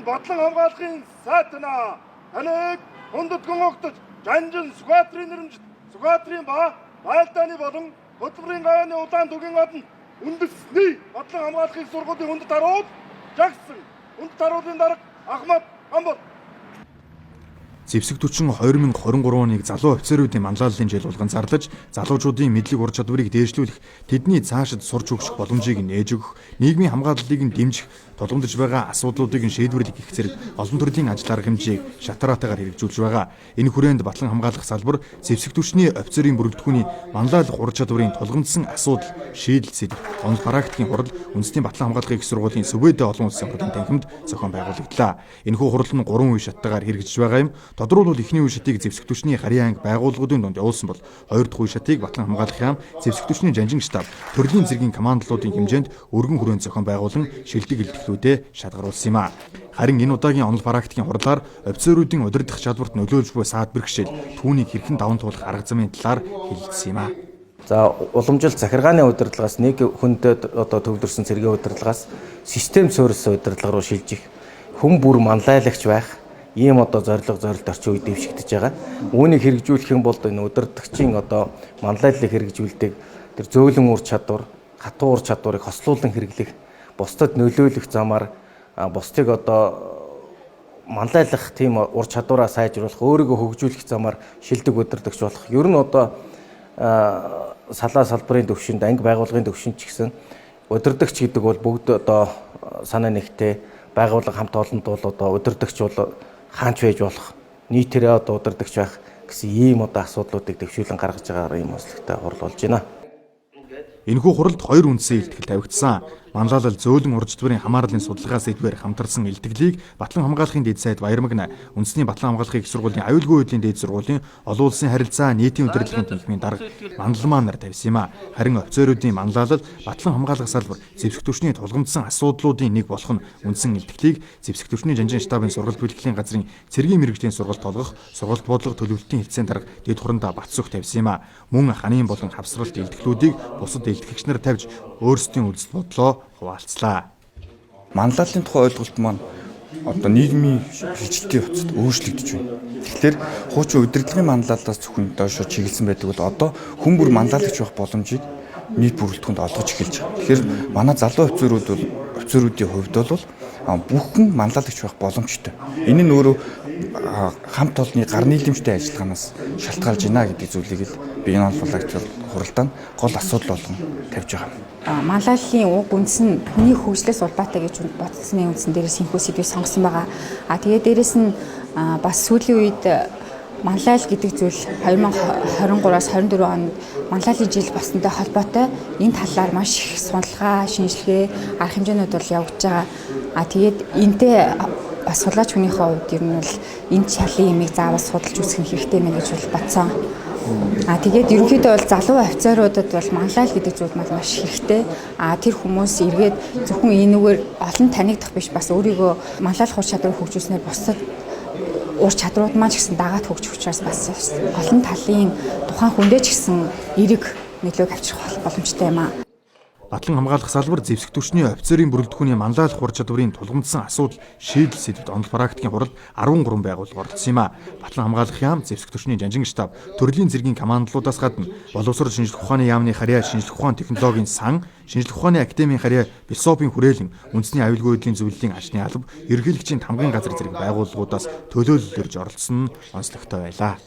Батлан хамгаалахын сайтна. Таныг хүндэтгэн огтож Жанжин Сүхбаатарын нэрэмжит Сүхбаатарын ба Байлдааны болон Хөдөлмөрийн гаяаны улаан тугийн гадна үндэсний Батлан хамгаалахын сургуулийн хүндэт харуул жагсан. Хүндэт харуулын дарга Ахмад Гамбол. Зэвсэг түвшин 2023 оныг залуу офицеруудын манлайллын жил болгон зарлаж, залуучуудын мэдлэг ур чадварыг дээшлүүлэх, тэдний цаашид сурч хөгжих боломжийг нээж өгөх, нийгмийн хамгааллыг нь дэмжих, тулгамдж байгаа асуудлуудыг нь шийдвэрлэх гэх зэрэг олон төрлийн ажил арга хэмжээг шатараатайгаар хэрэгжүүлж байгаа. Энэ хүрээнд батлан хамгаалах салбар зэвсэг түвшний офицерын бүрэлдэхүүний манлайлах ур чадварын тулгамдсан асуудал шийдэл сэдэв онол практикийн хурал үндэсний батлан хамгаалахын их сургуулийн Сүбэдэ олон улсын хурлын танхимд зохион байгуулагдлаа. Энэхүү хурал нь 3 үе шаттайгаар хэрэгжиж байгаа юм. Тодруулбал эхний үе шатыг зэвсэг түвшний харийн анги байгууллагуудын дунд явуулсан бол хоёр дахь үе шатыг батлан хамгаалах яам, зэвсэг түвшний жанжин штаб, төрлийн зэргийн командлуудын хэмжээнд өргөн хүрээнд зохион байгуулан шилдэг илтгэлүүдээ шалгаруулсан юм а. Харин энэ удаагийн онол практикийн хурлаар офицеруудын удирдах чадварт нөлөөлж буй саад бэрхшээл түүнийг хэрхэн даван туулах арга замын талаар хэлэлцсэн юм а. За уламжлалт захиргааны удирдлагаас нэг хүндэд одоо төвлөрсөн цэргийн удирдлагаас систем суурилсан удирдлага руу шилжих, хүн бүр манлайлагч байх ийм одоо зорилго зорилт орчин үед дэвшигдэж байгаа. Үүнийг хэрэгжүүлэх юм бол энэ удирдагчийн одоо манлайллыг хэрэгжүүлдэг тэр зөөлөн ур чадвар, хатуу ур чадварыг хослуулан хэрэглэх, бусдад нөлөөлөх замаар бусдыг одоо манлайлах тийм ур чадвараа сайжруулах, өөрийгөө хөгжүүлэх замаар шилдэг удирдагч болох. Ер нь одоо салаа салбарын төвшөнд, анги байгууллагын төвшөнд ч гэсэн удирдагч гэдэг бол бүгд одоо санаа нэгтэй байгууллага хамт олонд бол одоо удирдагч бол хаанч байж болох, нийтээрээ одоо удирдагч байх гэсэн ийм одоо асуудлуудыг дэвшүүлэн гаргаж байгаа ийм онцлогтой хурал болж байна. Энэхүү хуралд хоёр үндсэн илтгэл тавигдсан. Манлайлал зөөлөн ур чадварын хамаарлын судалгаа сэдвээр хамтарсан илтгэлийг Батлан хамгаалахын дэд сайд Баярмагна, үндэсний Батлан хамгаалахын их сургуулийн аюулгүй байдлын дээд сургуулийн олон улсын харилцаа нийтийн удирдлагын танхимын дарга Манлмаа нар тавьсан юм а. Харин офицеруудын манлайлал батлан хамгаалах салбар зэвсэг түвшний тулгамдсан асуудлуудын нэг болох нь үндсэн илтгэлийг зэвсэг түвшний жанжин штабын сургалт бэлтгэлийн газрын цэргийн мэргэжлийн сургалт олгох сургалт бодлого төлөвлөлтийн хэлтсийн дарга дэд хурандаа Батсөх тавьсан юм а. Мөн ханын болон хавсралт илтгэлүүдийг бусад илтгэгч нар тавьж өөрсдийн үзэл бодлоо хуваалцлаа. Манлайллын тухай ойлголт маань одоо нийгмийн шилжилтийн явцад өөрчлөгдөж байна. Тэгэхээр хуучин удирдлагын манлайллаас зөвхөн доошо чиглэсэн байдаг бол одоо хүн бүр манлайлагч байх боломжийг нийт бүрэлдэхүүнд олгож эхэлж байгаа. Тэгэхээр манай залуу офицерууд бол офицеруудын хувьд бол бүх хүн манлайлагч байх боломжтой. Энэ нь өөрөө хамт олонны гар нийлэмжтэй ажиллагаанаас шалтгаалж байна гэдэг зүйлийг л би энэ онол хуралдаанд гол асуудал болгон тавьж байгаа. Манлайллын уг үндэс нь хүний хөгжлөөс улбаатай гэж бодсны үндсэн дээрээс энэхүү сэдвийг сонгосон байгаа. А тэгээ дээрээс нь бас сүүлийн үед манлайл гэдэг зүйл 2023-аас 24 онд манлайллын жил болсонтой холбоотой энэ талаар маш их судалгаа, шинжилгээ, арга хэмжээнүүд бол явагдаж байгаа. А тэгээд энтэй бас судлаач хүнийхээ хувьд ер нь бол энэ шалын имийг заавал судалж үзэх нь хэрэгтэй мэн гэж бол бодсон. А тэгээд ерөнхийдөө бол залуу офицеруудад бол манлайл гэдэг зүйл маань маш хэрэгтэй. А тэр хүмүүс эргээд зөвхөн энүүгээр олон танигдах биш бас өөрийгөө манлайлах ур чадварыг хөгжүүлснээр бусдад ур чадрууд маань ч гэсэн дагаад хөгжих учраас бас олон талын тухайн хүндээ ч гэсэн эерэг нөлөөг авчрах боломжтой юм аа. Батлан хамгаалах салбар зэвсэг түвшний офицерын бүрэлдэхүүний манлайлах ур чадварын тулгамдсан асуудал шийдэл сэдвд онол практикийн хуралд 13 байгууллага оролцсон юм а. Батлан хамгаалах яам, зэвсэг түвшний жанжин штаб, төрлийн зэргийн командлуудаас гадна боловсрол шинжлэх ухааны яамны харьяа шинжлэх ухаан технологийн сан, шинжлэх ухааны академийн харьяа философийн хүрээлэн, үндэсний аюулгүй байдлын зөвлөлийн ажны алба, ерөнхийлөгчийн тамгын газар зэрэг байгууллагуудаас төлөөлөл ирж оролцсон нь онцлогтой байлаа.